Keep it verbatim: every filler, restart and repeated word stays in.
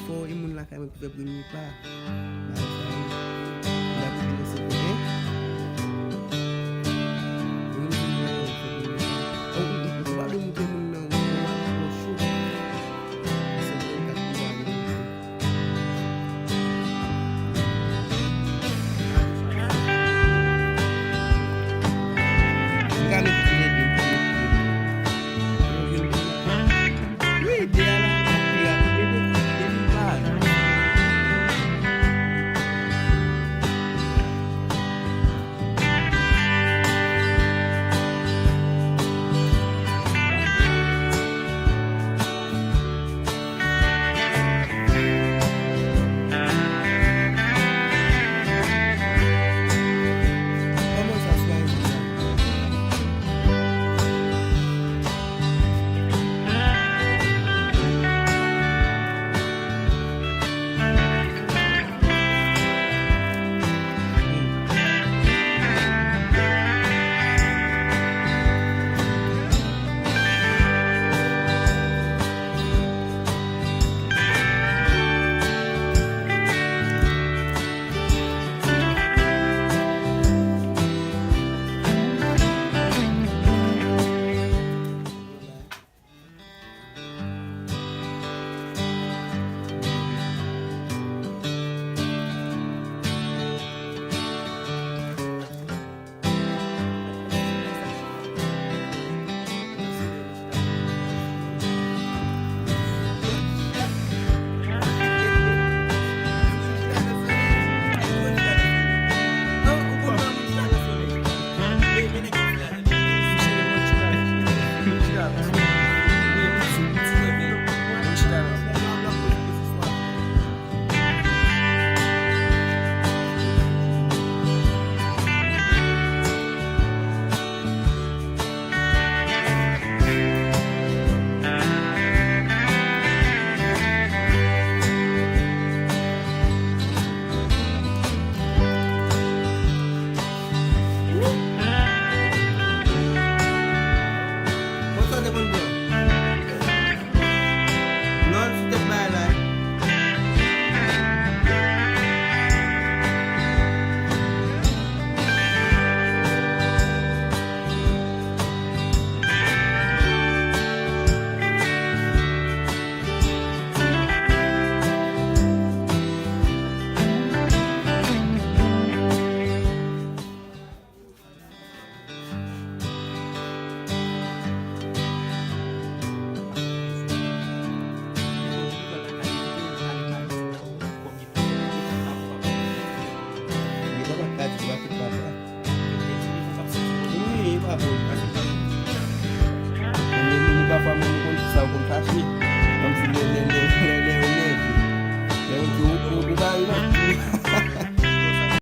Fò e moun lakay mwen pou fè premye pa. Bagay sa yo. L ap rive nan senk, oke? Moun ki moun lakay mwen pou fè premye pa. Ou, ou, ou, ou pa dwe montre moun nan, ou, ou, ou, ou cho. Senk, kat, ou pa dwe montre. M ka met tou lè de, m ka met tou lè de. Wi, de a la, pi rapid, de, de, de li pa. Konsa te konn pran. Non, sou tèt bagay la. Wi, pa bon. Mwen menm, pafwa, mwen, mwen konn ki sa w konn fè